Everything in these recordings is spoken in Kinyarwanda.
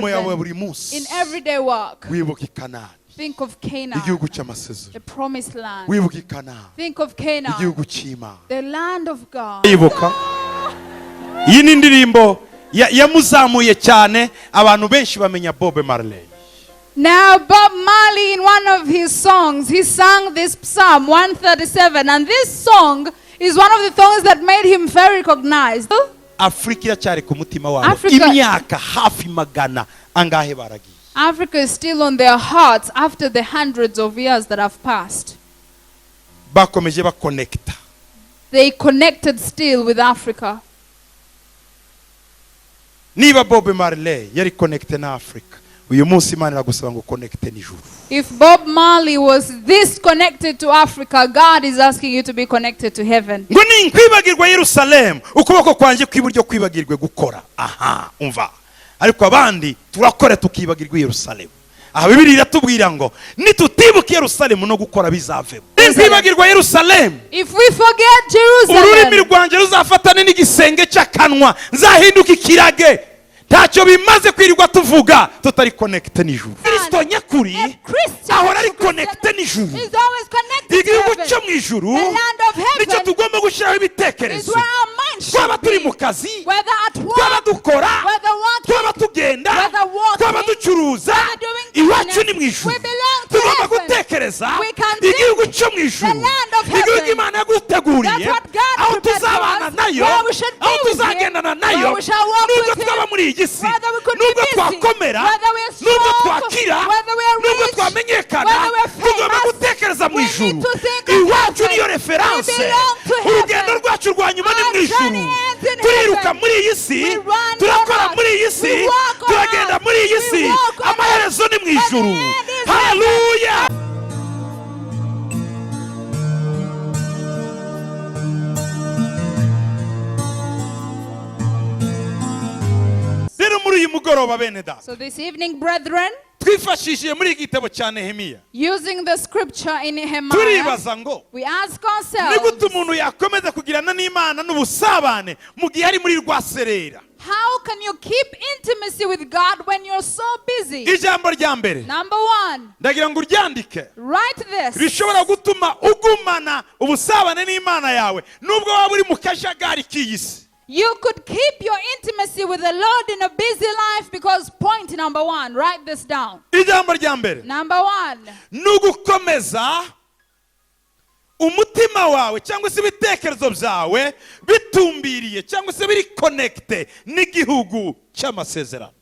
Mirimo yawe ya heaven. Buri munsi In everyday work, wibuka i Kanani, think of Canaan, igihugu cy'amasezerano. The promised land. Wibuka i Kanani, Think of Canaan, igihugu cy'Imana. The land of God. Ibuka, iyi ni indirimbo yamuzamuye cyane, abantu benshi bamenya Bob Marley. Now, Bob Marley, in one of his songs, he sang this Psalm 137, and this song is one of the songs that made him very recognized. Afurika iracyari ku mutima wabo imyaka hafi magana angahe baragiye. Africa is still on their hearts after the hundreds of years that have passed. Bakomeje bakonekita. They connected still with Africa. Niba Bob Marley yari connecté na Afurika, uyu munsi Imana iragusaba ngo connecte n'ijuru. If Bob Marley was this connected to Africa, God is asking you to be connected to heaven. Ngo ninkwibagirwa Yerusalemu, ukuboko kwanjye kw'iburyo kwibagirwe gukora. Aha umva, ariko abandi turakora tukibagirwa Yerusalemu. Aha Bibiliya iratubwira ngo nitutibuka Yerusalemu no gukora bizavemo. Ninkwibagirwa Yerusalemu, If we forget ururimi Jerusalem, rwanjye ruzafatane n'igisenge cy'akanwa, nzahinduka ikirage. Ntacyo bimaze kwirirwa tuvuga tutari connecté n'ijuru. Kristo nyakuri a Christian ahora ari connecté n'ijuru. Is always connected to Igihugu heaven. Cyo mu ijuru The land of heaven nicyo tugomba gushyiraho is ibitekerezo. Where our mind Twaba should turi be. mu kazi, Whether at twaba work, dukora, whether working, twaba tugenda, whether walking, twaba ducuruza, whether doing iwacu business, ni mu ijuru. We belong to Tugomba heaven. Gutekereza We can think igihugu cyo mu ijuru, the land of heaven. Igihugu Imana yaguteguriye, That's what God aho prepared for tuzabana us, nayo, where we should be aho with Him, tuzagendana nayo, where we shall walk nubwo with Him, twaba muri iyi si, whether we could be nubwo busy, twakomera, whether we are nubwo strong, twakira, whether we are nubwo rich, twamenyekana, whether we are tugomba famous, gutekereza mu we ijuru. Need to think of Iwacu heaven. Niyo référence. We belong to heaven. Urugendo rwacu rwa nyuma ni mu Our ijuru. Journey ends in Turiruka heaven. muri iyi si, We run turakora on earth. Muri iyi si, We walk on turagenda earth. Muri iyi We si, walk on amaherezo ni mu But the ijuru. End is Haleluya. Rero muri uyu mugoroba, bene data, So this evening, brethren, twifashishije muri iki gitabo cya Nehemiya, using the scripture in Nehemiah, turibaza ngo we ask ni ourselves, gute umuntu yakomeza kugirana n'Imana n'ubusabane mu gihe ari muri rwaserera? How can you keep intimacy with God when you're so busy? Ijambo rya mbere, Number one, ndagira ngo uryandike, write this. Rishobora gutuma ugumana ubusabane n'Imana yawe nubwo waba uri mu kajagari k'iyi si. You could keep your intimacy with the Lord in a busy life because, point number one, write this down. Ijambo rya mbere Number one, ni ugukomeza umutima wawe cyangwa se ibitekerezo byawe bitumbiriye cyangwa se biri connecté n'igihugu cy'amasezerano.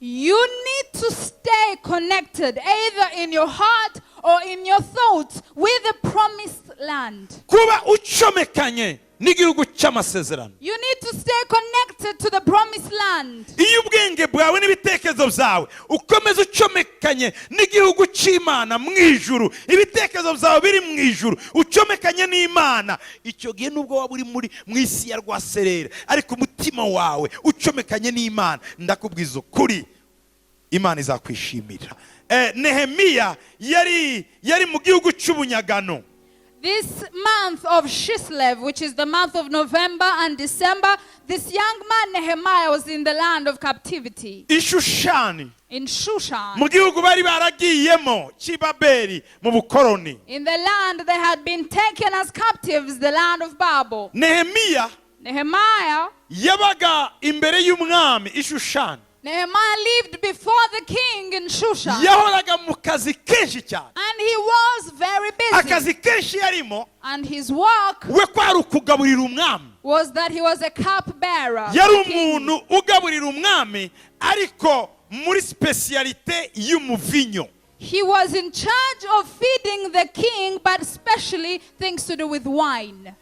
You need to stay connected either in your heart or in your thoughts with the promised land. Kuba ucomekanye n'igihugu cy'amasezerano. You need to stay connected to the promised land. Iyo ubwenge bwawe n'ibitekerezo byawe ukomeza ucomekanye n'igihugu cy'Imana mu ijuru, ibitekerezo byawe biri mu ijuru, ucomekanye n'Imana, icyo gihe nubwo waba uri muri mu isi ya rwaserera, ariko umutima wawe ucomekanye n'Imana, ndakubwiza ukuri, Imana izakwishimira. Nehemiya yari mu gihugu cy'ubunyagano. This month of Chislev, which is the month of November and December, this young man Nehemiah was in the land of captivity I Shushani, in Shushan. Mu gihugu bari baragiyemo cy'i Babeli mu bukoroni. In the land they had been taken as captives, the land of Babel. Nehemiya Nehemiah, yabaga imbere y'umwami i Shushani. Nehemiah lived before the king in Shushan. Yahoraga mu kazi kenshi cyane. And he was very busy. Akazi kenshi yarimo, And his work we kwari ukugaburira umwami. Was that he was a cup bearer. Yari The king. Umuntu ugaburira umwami, ariko muri spécialité y'umuvinyo. He was in charge of feeding the king, but especially things to do with wine.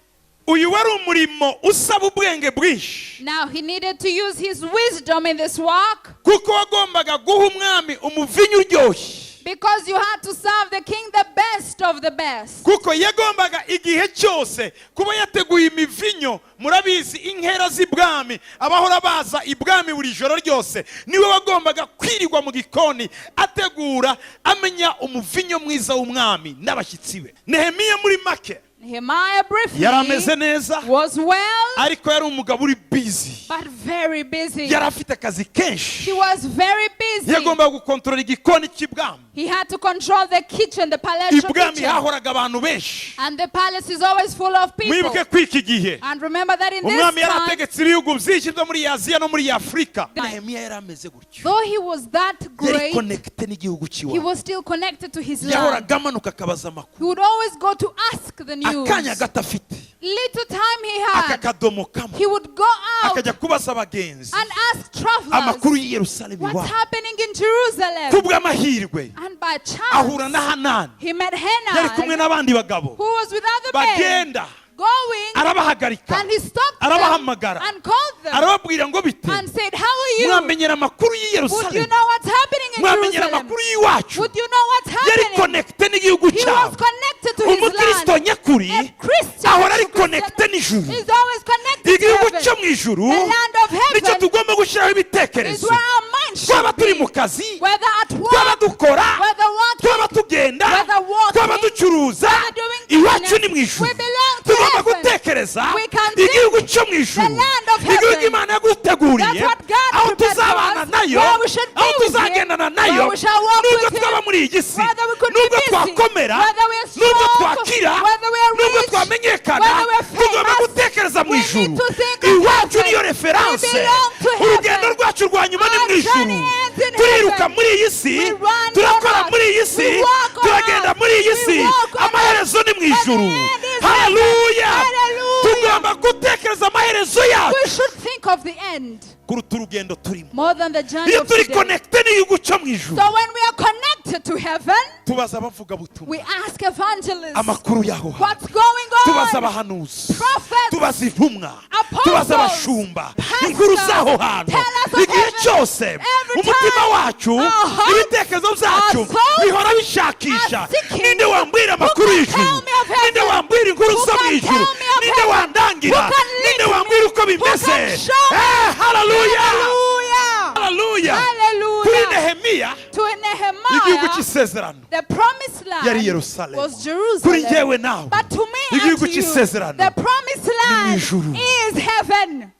Uyu wari umurimo usaba ubwenge bwinshi, Now he needed to use his wisdom in this work kuko wagombaga guha umwami umuvinyo uryoshye, because you had to serve the king the best of the best. Kuko yagombaga igihe cyose kuba yateguye imivinyo. Murabizi, inkera z'ibwami, abahora baza ibwami buri joro ryose, niwe wagombaga kwirirwa mu gikoni ategura, amenya umuvinyo mwiza w'umwami n'abashyitsi be. Nehemiya muri make Nehemiah Nehemiah briefly Yari ameze neza, was well, ariko yari umugabo uri busy. But very busy. Yari afite akazi kenshi. He was very busy. Yagombaga gukontorora igikoni cy'ibwami. He had to control the kitchen, the palatial Ibwami kitchen. Hahoraga abantu benshi. And the palace is always full of people. Mwibuke ko iki gihe And remember that in this umwami yari time, ategetse ibihugu byinshi byo muri Aziya no muri Afurika. Nehemiya yari ameze gutyo, though he was that yari great, connecté n'igihugu he cy'iwabo. Was still connected to his land. Yahoraga amanuka akabaza amakuru. He would always go to ask the news. Akanya gato afite, Little time he had, akakadomo kamwe, he would go out akajya kubaza abagenzi and ask travelers amakuru y'i Yerusalemu what's iwabo. Happening in Jerusalem. Kubw'amahirwe And by ahura chance, na Hanani, he met yari kumwe Hanan, n'abandi bagabo who was with other men, bagenda, going, arabahagarika, and he stopped them arabahamagara, and called them arababwira ngo bite, and said, "How are you? Mwamenyera amakuru y'i Would you Yerusalemu? Know what's happening in Mwamenyera Jerusalem? Amakuru y'iwacu?" Would you know what's Yari happening?" connecté n'igihugu He was cyabo. Connected to his Umukristo land. nyakuri A Christian, ahora ari a true Christian, connecté n'ijuru. is always connected to Igihugu heaven. cyo mu ijuru The land of nicyo heaven tugomba gushyiraho is ibitekerezo. Where our mind Twaba should turi be. Mu kazi, Whether at twaba work, dukora, whether working, twaba tugenda, whether walking, twaba ducuruza, whether doing iwacu business, ni mu ijuru. We belong to Tugomba heaven. Gutekereza We can think igihugu cyo mu ijuru, the land of heaven. Igihugu Imana yaguteguriye, That's what God aho prepared for tuzabana us, nayo, where we should be aho with Him, tuzagendana nayo, where we shall walk nubwo with Him, twaba muri iyi si, whether we could be nubwo busy, twakomera, whether we are nubwo strong, twakira, whether we are nubwo rich, twamenyekana, whether we are tugomba famous, gutekereza mu we ijuru. Need to think of Iwacu heaven. Niyo référence. We belong to heaven. Urugendo rwacu rwa nyuma ni mu Our ijuru. Journey ends in Turiruka heaven. Muri iyi si, We run turakora on earth. Muri iyi si, We walk on turagenda earth. Muri iyi We si, walk on amaherezo ni mu earth. ijuru. But the end is Haleluya! Hallelujah. Tugomba gutekereza amaherezo yacu We should think of the end kuruta urugendo turimo. More than the journey Iyo of turi today. Connecté n'igihugu cyo mu ijuru, So when we are connected to heaven, tubaza abavugabutumwa we ask evangelists amakuru y'aho hantu, what's going tubaza on. Abahanuzi, Prophets, tubaza intumwa, apostles, tubaza abashumba pastors, inkuru z'aho hantu. Tell us of Igihe heaven. cyose Every umutima time, wacu, our hearts, ibitekerezo byacu our souls bihora bishakisha, are seeking. ninde wambwira amakuru Who can y'ijuru? Tell me of heaven? Ninde wambwira inkuru Who zo mu can ijuru? Tell me of Ninde heaven? wandangira? Who can lead Ninde me? wambwira uko Who bimeze? Can show me? Eh, haleluya! Hallelujah. Haleluya! Hallelujah. Kuri Nehemiya, To igihugu Nehemiah, cy'isezerano the promised land yari Yerusalemu. Was Kuri Jerusalem. njyewe nawe, But to me and igihugu to you, cy'isezerano the promised land ijuru. Is heaven.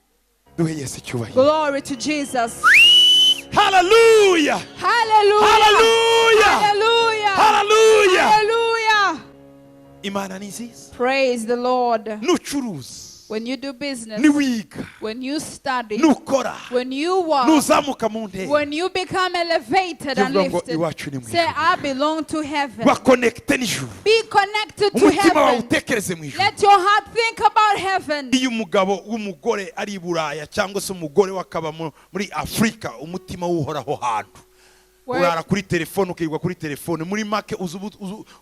Duhe Yesu icyubahiro. Glory to Jesus. Haleluya! Hallelujah. Haleluya! Hallelujah. Haleluya! Hallelujah. Imana ni nziza. Praise the Lord. Nucuruza, When you do business, niwiga, when you study, nukora, when you work, nuzamuka mu ntera, when you become elevated and Tuvuga ngo lifted, iwacu ni mu say, ijuru. "I belong to heaven." Wa connecté n'ijuru. Be connected to Umutima wawe heaven. utekereze mu ijuru. Let your heart think about heaven. Iyo umugabo w'umugore ari i Buraya cyangwa se umugore we akaba muri Afurika, umutima w'uhoraho hantu urara kuri telefone, ukirirwa kuri telefone. Muri make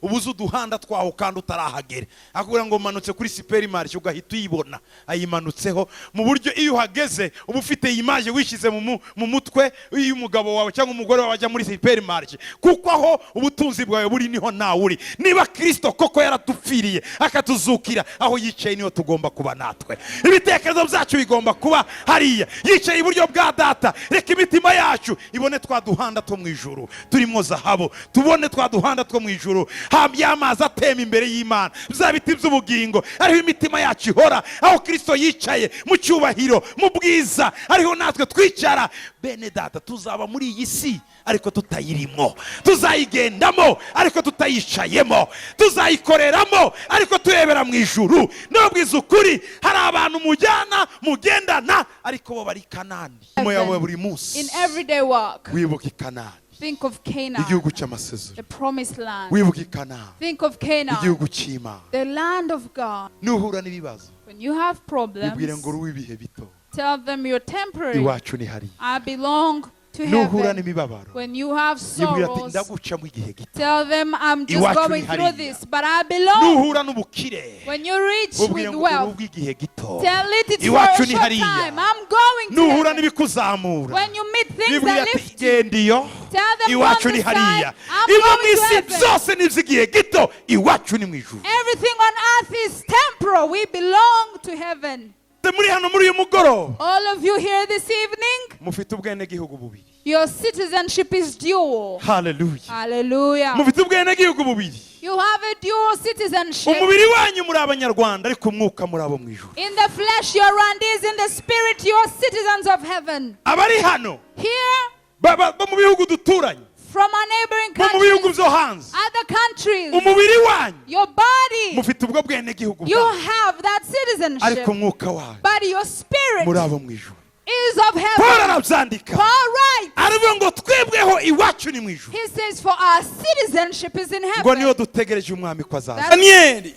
ubuze uduhanda twaho kandi utarahagera, akubwira ngo manutse kuri supermarché, ugahita uyibona ayimanutseho. Mu buryo iyo uhageze uba ufite image wishyize mu mutwe iyo umugabo wawe cyangwa umugore wawe ajya muri supermarché, kuko aho ubutunzi bwawe buri niho nawe uri. Niba Kirisito koko yaradupfiriye akatuzukira, aho yicaye niho tugomba kuba natwe. Ibitekerezo byacu bigomba kuba hariya yicaye iburyo bwa Data. Reka imitima yacu ibone twa duhanda two mu ijuru turimo zahabu, tubone twa duhanda two mu ijuru y'amazi atemba imbere y'Imana, bya biti by'ubugingo, ariho imitima yacu ihora. Aho Kirisito yicaye mu cyubahiro, mu bwiza, ariho natwe twicara. Bene Data, tuzaba muri iyi si ariko tutayirimo, tuzayigendamo ariko tutayicayemo, tuzayikoreramo ariko turebera mu ijuru. Nabwiza ukuri, hari abantu mujyana, mugendana, ariko bo bari Kanani mu yawe buri munsi. In everyday work, Wibuke i Kanani, think of Canaan, igihugu cy'amasezerano. The promised land. Wibuke i Kanani, Think of Canaan, igihugu cy'Imana. The land of God. Nuhura n'ibibazo, When you have bibwire problems, ngo uri uw'ibihe bito, tell them you're temporary. Iwacu ni hariya. I belong to Nuhura heaven. N'imibabaro, When you have yibwira ati sorrows, ndagucamo igihe gito, tell them, "I'm just Iwacu going ni through hariya. This, but I belong." Nuhura n'ubukire, When you reach ubwire with ngo uri wealth, ubw'igihe gito, tell it it's for iwacu a ni short hariya. Time. I'm going to Nuhura heaven. n'ibikuzamura, When you meet things bibwira that ati lift you, genda iyo, tell them iwacu on ni the side, hariya. "I'm Ibyo mu going to isi heaven." byose ni iby'igihe gito, iwacu ni mu ijuru. Everything on earth is temporal. We belong to heaven. Muri hano muri uyu mugoroba, All of you here this evening, mufite ubwenegihugu bubiri. Your citizenship is dual. Haleluya! Hallelujah. Mufite ubwenegihugu bubiri. You have a dual citizenship. Umubiri wanyu muri abanyarwanda, ariko umwuka muri abo mu ijuru. In the flesh, you're Rwandese. In the spirit, you're citizens of heaven. Abari hano Here, bo mu bihugu duturanye, from our neighboring bo mu bihugu countries, byo hanze, other countries, umubiri wanyu your body, mufite ubwo bwenegihugu you bwanyu, have that ariko citizenship. umwuka wawe But your spirit muri abo mu ijuru. is of Paul heaven. arabyandika, Paul writes, aravuga ngo twebweho iwacu ni mu ijuru, he says, "For our citizenship is in ngo niyo heaven." dutegereje umwami ko azaza. Daniyeli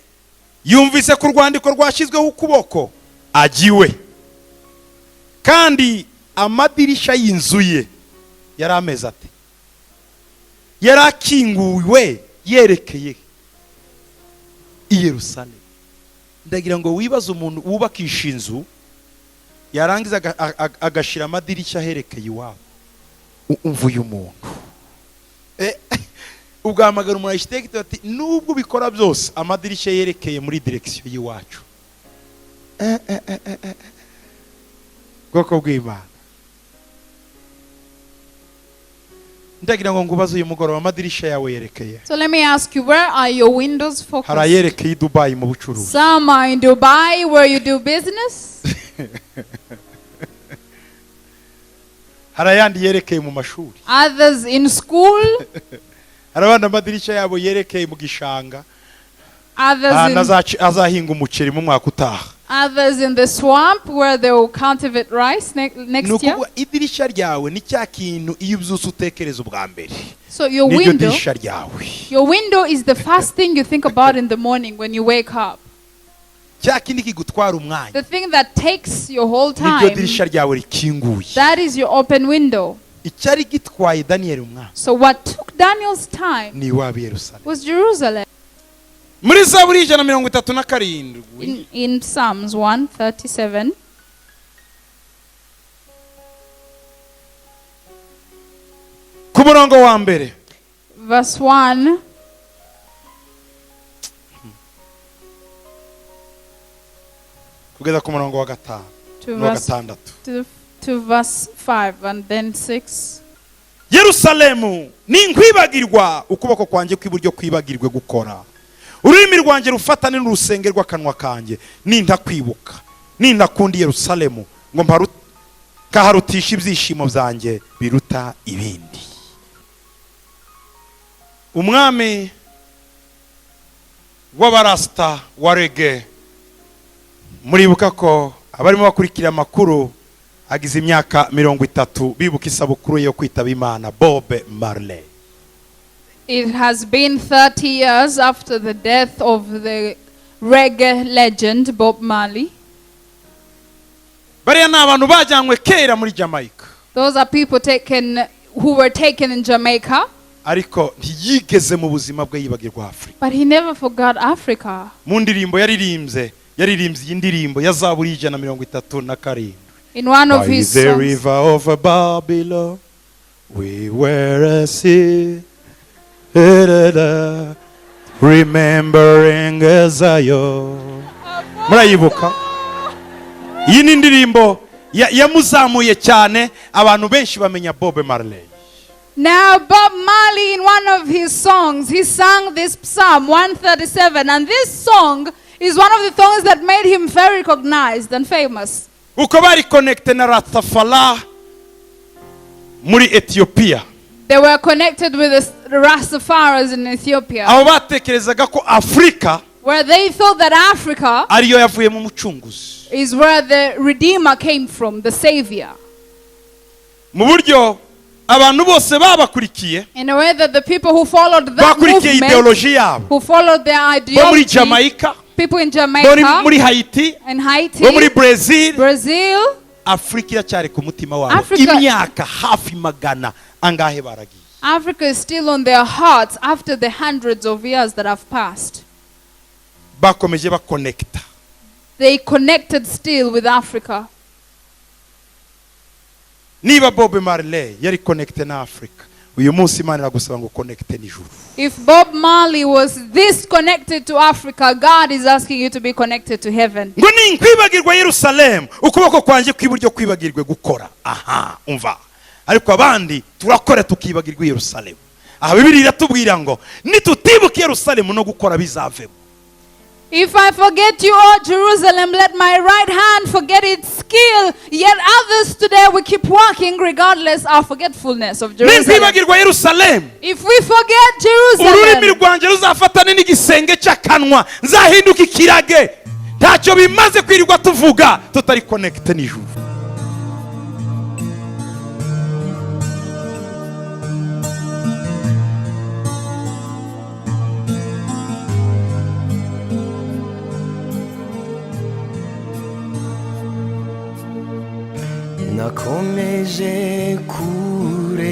yumvise ku rwandiko rwashyizweho ukuboko agiwe, kandi amadirisha y'inzu ye yari ameze ate? Yari akinguwe yerekeye i Yerusalemu. Ndagira ngo wibaze umuntu wubakisha inzu, yarangiza agashyira amadirishya aherekeye iwabo. Umva uyu muntu. Ugahamagara umu architect ati: "Nubwo ubikora byose, amadirishya yerekeye muri direction y'iwacu." Bwoko bw'Imana, ndagira ngo ngubaze uyu mugoroba: amadirishya yawe yerekeye? So let me ask you, where are your windows Hari focused? ayerekeye i Dubayi mu bucuruzi, Some are in Dubai, where you do business. hari ayandi yerekeye mu mashuri, Others in school. hari abandi amadirishya yabo yerekeye mu gishanga, Others ahantu in, azahinga umuceri mu mwaka utaha. Others in the swamp, where they will cultivate rice Ni next year. ukuvuga idirishya ryawe ni cya kintu iyo ubyutse utekereza ubwa mbere, So your niryo window, dirishya ryawe, your window is the first thing you think about in the morning when you wake up. Cya kindi kigutwara umwanya, The thing that takes your whole niryo time. dirishya ryawe rikinguye. That is your open window. Icyari gitwaye Daniyeli umwanya So what took Daniel's time ni iwabo i Yerusalemu. was Jerusalem. Muri Zaburi 137, In Psalms 137, ku murongo wa mbere, verse 1, kugeza ku murongo wa gatanu to n'uwa verse, gatandatu. to verse 5 and then 6. Yerusalemu, ninkwibagirwa, ukuboko kwanjye kw'iburyo kwibagirwe gukora, ururimi rwanjye rufatane n'urusenge rw'akanwa kanjye, nintakwibuka, nintakunda Yerusalemu ngo kaharutisha ibyishimo byanjye biruta ibindi. Umwami w'abarasita wa reggae, muribuka ko abarimo bakurikira amakuru, agize imyaka 30 bibuka isabukuru ye yo kwitaba Imana, Bob Marley. It has been 30 years after the death of the reggae legend Bob Marley. Bariya ni abantu bajyanywe kera muri Jamaica, Those are people taken who were taken in Jamaica, ariko ntiyigeze mu buzima bwe yibagirwa Afurika. But he never forgot Africa. Mu ndirimbo yaririmbye, yaririmbye iyi ndirimbo ya Zaburi 137. In one of By his the songs, river of Babylon we were a sea, remembering Zion. Murayibuka? Iyi ni indirimbo yamuzamuye cyane, abantu benshi bamenya Bob Marley. Now, Bob Marley, in one of his songs, he sang this Psalm 137, and this song is one of the songs that made him very recognized and famous. Uko bari connecté na Rastafari muri Etiyopiya, They were connected with the Rastafaris in Ethiopia, aho batekerezaga ko Afurika where they thought that Africa ariyo yavuyemo umucunguzi, is where the Redeemer came from, the Savior. Mu buryo abantu bose babakurikiye, In a way that the people who followed that bakurikiye movement, ideology yabo, who followed their bo muri ideology, Jamaica, people in bo Jamaica muri Haiti, and Haiti, bo muri Brazil, Brazil, Afurika iracyari ku mutima wabo. Imyaka hafi magana angahe baragiye, Africa is still on their hearts after the hundreds of years that have passed. Bakomeje bakonekita. They connected still with Africa. Niba Bob Marley yari connecté na Afurika, uyu munsi Imana iragusaba ngo connecte n'ijuru. If Bob Marley was this connected to Africa, God is asking you to be connected to heaven. Ngo ninkwibagirwa Yerusalemu, ukuboko kwanjye kw'iburyo kwibagirwe gukora. Aha umva, ariko abandi turakora tukibagirwa Yerusalemu. Aha Bibiliya iratubwira ngo nitutibuka Yerusalemu, no gukora bizavemo. If I forget you, O Jerusalem, let my right hand forget its skill. Yet others today, we keep working regardless our forgetfulness of Jerusalem. Ninkwibagirwa Yerusalemu, If we forget ururimi Jerusalem, rwanjye ruzafatane n'igisenge cy'akanwa, nzahinduka ikirage. Ntacyo bimaze kwirirwa tuvuga tutari connecté n'ijuru. Nakomeje kureba.